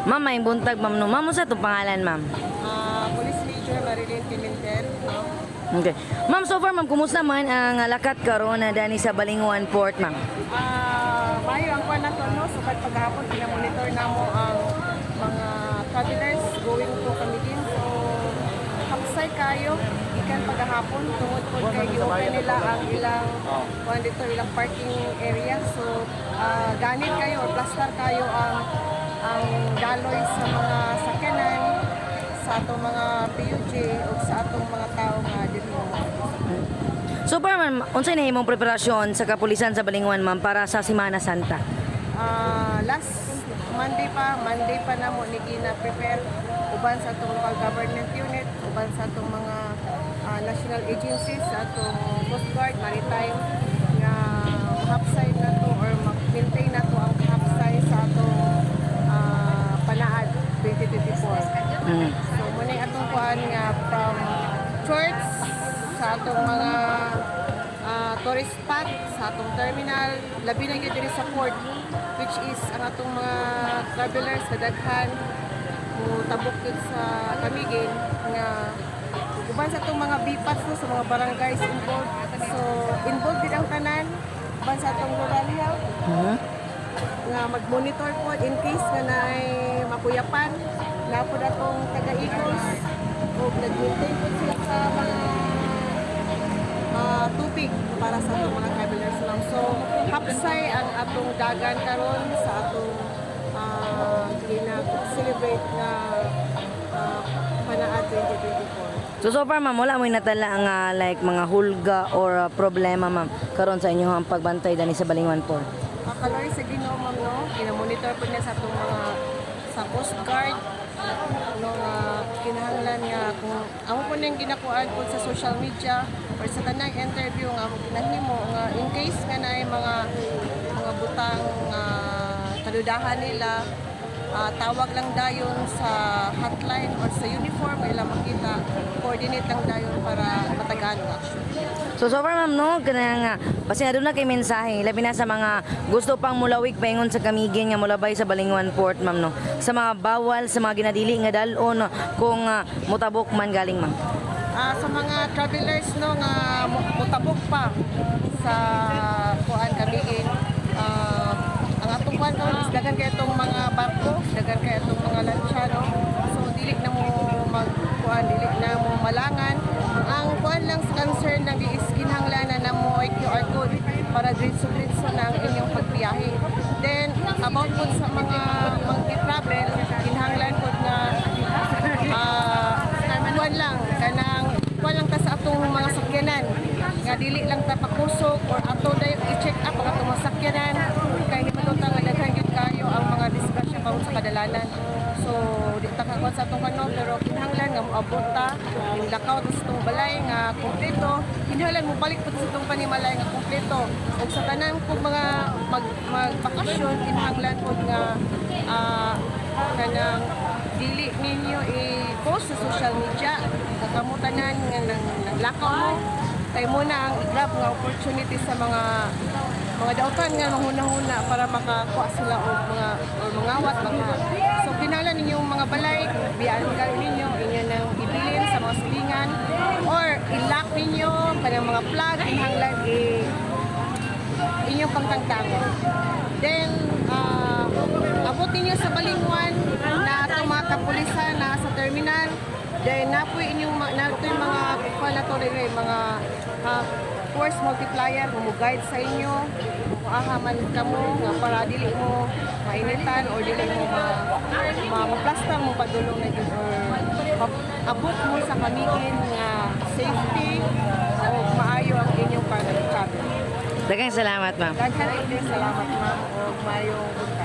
Ma'am, maayong buntag, ma'am, no. Ma'am, unsa atong pangalan, ma'am? Police Major Marilyn Pimentel, no? Okay. Ma'am, so far, ma'am, kumusta man ang lakat karon na dani sa Balingoan Port, ma'am? Mayo ang kuan nato, no, sukad paghapon gina-monitor namo ang mga travelers going to Camiguin. So hapsay kayo gikan paghapon tungod pod kay gi-open nila ang ilang kuan dito, ilang parking area. So ganit kayo or plaster kayo ang daloy sa mga sakyanan, sa atong mga PUJ o sa atong mga tao nga dito. So far, ma'am, unsay nahimong preparasyon sa kapulisan sa Balingoan, ma'am, para sa Semana Santa? Last Monday pa namo ni gina prepare uban sa atong local government unit, uban sa atong mga national agencies, sa atong Coast Guard, Maritime, nga mahapsay na to or mag-maintain na to ang hapsay sa atong Panaad 2024. So muna yung atong kuan nga from church, sa atong mga tourist spot, sa atong terminal, labi na gyud diri sa port, which is ang atong mga travelers kadaghan mo tabok gyud sa Camiguin, nga uban sa atong mga BPATs, no, sa mga barangays involved. So involved din ang tanan uban sa atong rural health nga mag-monitor po in case nga naay makuyapan na po atong taga-Eagles o nag-maintain po sila sa mga tubig para sa atong mga travelers lang. So, hapsay ang atong dagan karon sa atong gina-celebrate na Panaad 2024. So, so far, ma'am, wala mo'y natala ang like mga hulga or problema, ma'am, karon sa inyong pagbantay dani sa Balingoan Port? Kaloy sa Ginoo, ma'am, no, gina-monitor po niya sa atong mga sa Coast Guard, no, nga kinahanglan nga kung amo po nang ginakuan po sa social media or sa tanang interview nga amo ginahimo nga in case nga naay mga butang nga kadudahan nila, tawag lang dayon sa hotline or sa uniform nga ilang makita, coordinate lang dayon para matagaan ang action. So, so far, ma'am, no, kanang basin aduna kay mensahe labi na sa mga gusto pang mulawig paingon sa Camiguin nga mulabay sa Balingoan Port, ma'am, no. Sa mga bawal, sa mga ginadili nga dal-on kung mutabok man galing, ma'am. Sa mga travelers, no, nga mutabok pa sa kuan Camiguin, ang atong kuan karon is daghan kay atong mga barko, daghan kay atong mga lantsa, no. So dili na mo mag kuan, dili na mo malangan. Ang kuan lang sa concern lang is kinahanglan na mo ay QR code para diretso-diretso na ang inyong pagbiyahe. Then about po sa mga mag-travel, kinahanglan pod nga kuan lang, kanang kuan lang ta sa atong mga sakyanan nga dili lang ta pakusog or ato dayon i-check up ang atong mga sakyanan kay hibalo ta nga daghan gyud kayo ang mga disgrasya karon sa kadalanan. So di ta kakuan sa atong kano, pero kinahanglan nga moabot ta yung lakaw ta sa atong balay nga kompleto, kinahanglan mo balik pa ta sa atong panimalay nga kompleto. Ug sa tanan kung mga magbakasyon, kinahanglan pod nga kanang dili ninyo i-post sa social media kakamutanan nga nang lakaw mo kay mo na ang i-grab nga opportunity sa mga dautan nga manghuna-huna para makakuha sila og mga or mangawat mga. So kinahanglan ninyong mga balay biyaan kayo ninyo, inyo nang ibilin sa mga silingan or i-lock ninyo kanang mga plug, kinahanglan i inyong pangtangtangon. Then, abot ninyo sa Balingoan na atong mga kapulisan na sa terminal. Then, napoy inyong napoy mga kuan na to rin, eh, mga force multiplier mo guide sa inyo kung aha man kamo nga para dili mo mainitan or dili mo ma maplasta mo padulong na gyud or abot mo sa Camiguin nga safety o maayo ang inyong pag-travel. Daghang salamat, ma'am. Daghan din salamat, ma'am, og maayong buntag.